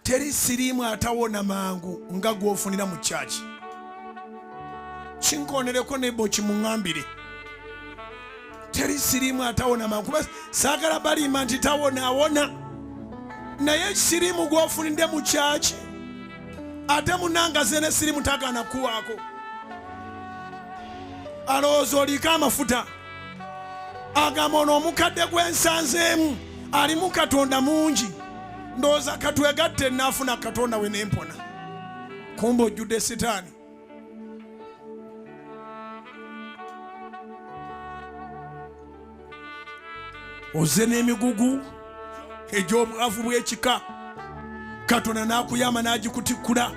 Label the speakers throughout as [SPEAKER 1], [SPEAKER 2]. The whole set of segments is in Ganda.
[SPEAKER 1] Teri siriimu atawona mangu nga gw'ofunira mu kyaki. Kinkonereko nebo kimuŋambire. Teri siriimu atawona mangu kuba saagala balimba nti tawona awona, naye siriimu gw'ofunidde mu kyaki ate munanga ze ne siriimu tagaana kuwaako. Alowooza oliiko amafuta. Agamba ono omukadde gwensanzeemu alimu Katonda mungi, ndowooza katwegatte naafuna Katonda we nempona. Kumbe ojjudde sitaani. Ozze n'emigugu egy'obwavu bw'ekika, Katonda n'akuyamba n'agikutikkula,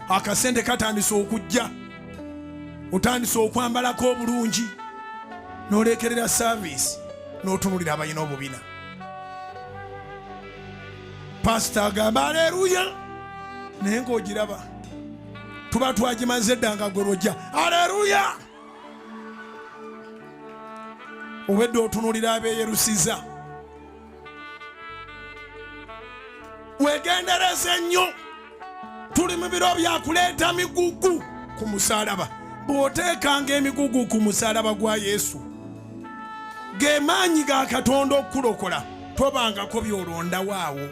[SPEAKER 1] akasente katandise okujja, otandise okwambalako obulungi, n'olekerera saaviisi n'otunulira abalina obubina. Pasita agamba aleruya, naye ng'ogiraba tuba twagimaze dda nga gwe lwojja aleruya. Obwedda otunulira abeeyerusiza. Wegendereze nnyo, tuli mu biro bya kuleeta migugu ku musaalaba. Bw'oteekanga emigugu ku musaalaba gwa Yesu, ge maanyi ga Katonda okukulokola, tobangako by'olondawo awo.